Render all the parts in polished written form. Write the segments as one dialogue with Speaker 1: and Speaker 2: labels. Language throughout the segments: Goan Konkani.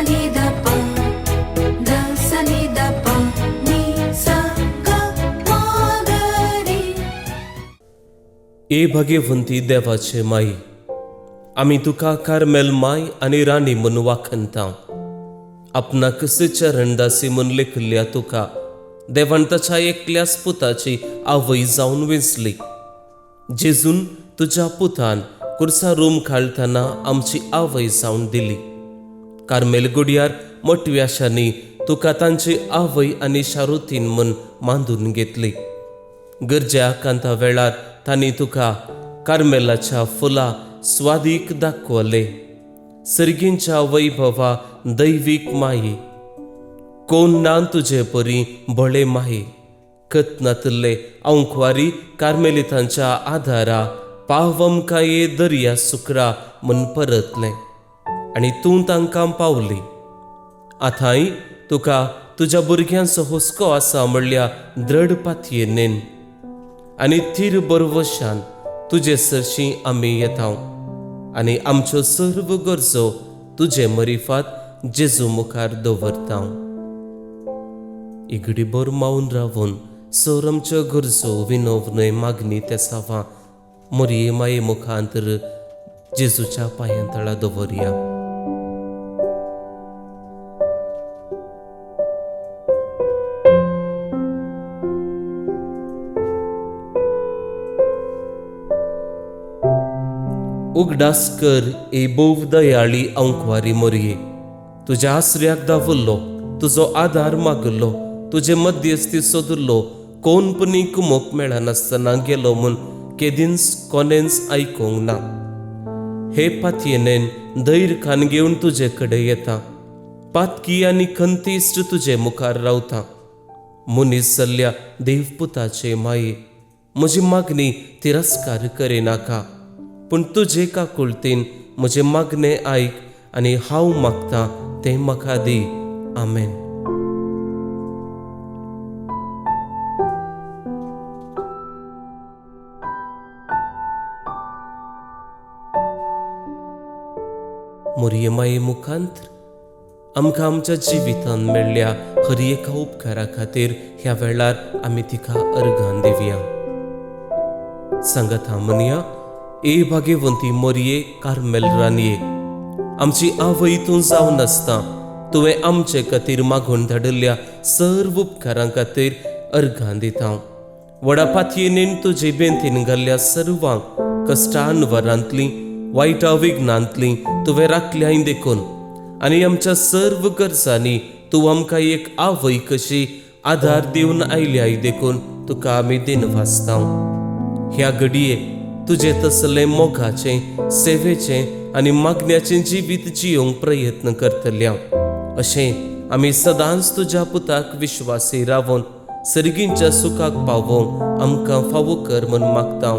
Speaker 1: सा नि ध प ध सा नि ध प नि सा ग म ग रे.
Speaker 2: ए भाग्यवंती देवाचे माई, आमी तुका कार्मेल माय आनी राणी म्हूण वाखणता. आपणाक चरणदासी म्हूण लेखिल्ल्या तुका देवान ताच्या एकल्याच पुताची आवय जावन वेंचली. जेजून तुज्या पुतान कुर्सा रूम खालतना आमची आवय जावन दिली. कार्मेल गुडयार मोटव्याशांनी तुका तांची आवय आनी शारुतीन म्हूण मांदून घेतली. गरज्या कांता वेळार तांणी तुका कार्मेलाच्या फुलां स्वादीक दाखवले. सर्गींच्या वैभवा दैवीक माई, कोण ना तुजे परी भोळे माई, कतनातले अंकवारी कार्मेलितांच्या आदारा पावमकाये दर्या सुकरा म्हूण परतलें आनी तूं तांकां पावली. आतांय तुका तुज्या भुरग्यांचो हुस्को आसा म्हणल्या दृढ पातयेनेन आनी थीर बरवशान तुजे सरशीं आमी येता आनी आमच्यो सर्व गरजो तुजे मरिफात जेजू मुखार दवरता. इगडीभर मावन रावून सर आमच्यो गरजो विनवनय मागणी तेसावां मोरये माये मुखांतर जेजूच्या पांयां तळा दवरया. उगडास कर ए भोव दयाळी अंकवारी मोरये, तुज्या आसऱ्याक दावल्लो, तुजो आदार मागल्लो, तुजे मध्यस्थी सोदलो, कोण पनी कुमोक मेळनासतना गेलो म्हूण केदींच कोणेंच आयकूंक ना. हे पातयेनेन धैर्य खान घेवन तुजे कडेन येता, पातकी आनी खंतीश्ट तुजे मुखार रावता. मनीस जाल्ल्या देवपुताचे माये, म्हजी मागणी तिरस्कार करिनाका, पूण तुजे काकुळतीन म्हजें मागणें आयक आनी हांव मागता तें म्हाका दी. आमेन. मोरये माये मुखांत आमकां आमच्या जिवितांत मेळ्ळ्या हर एका उपकारा खातीर ह्या वेळार आमी तिका अर्घान दिवया. सांगात म्हणया, ए भाग्यवंती मोरये कार्मेल रानये, आमची आवय तूं जावन आसता तुवें आमचे खातीर मागून धाडिल्ल्या सर्व उपकारां खातीर अर्घां दिता. व्हडा पातयेनेन तुजे बेंतीन घाल्ल्या सर्वांक कश्टानवरांतलीं वायटा विघ्नांतलीं तुवें राखल्याय देखून आनी आमच्या सर्व गरजांनी तूं आमकां एक आवय कशी आदार दिवन आयल्याय देखून तुका आमी दिनवासता. ह्या घडये तुजें तसलें मोगाचें, सेवेचें आनी मागण्याचें जिवीत जियोंक प्रयत्न करतल्या अशें आमी सदांच तुज्या पुताक विश्वासी रावून सर्गींच्या सुखाक पावोवंक आमकां फावो कर म्हूण मागता.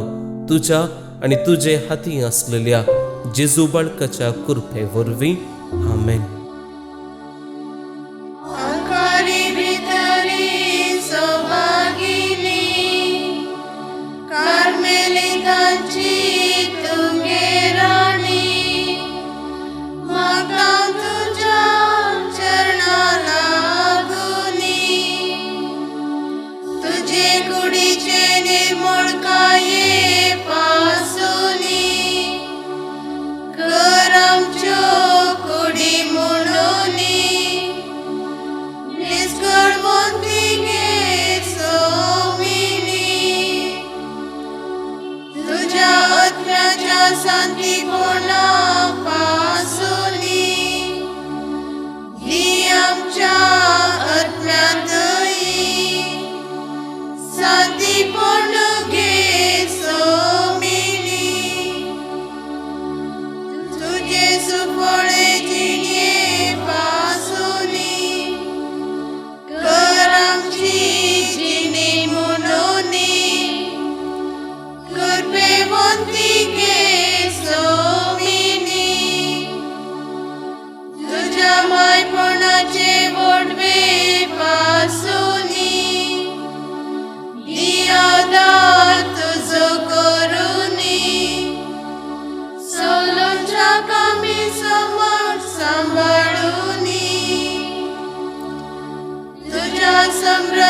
Speaker 2: तुज्या आनी तुजे हाती आसलेल्या जेजू बाळकाच्या कृपे वरवीं. आमेन.
Speaker 3: पासुनी कर आमच्यो कुडी.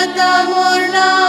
Speaker 1: आतां मोरणां.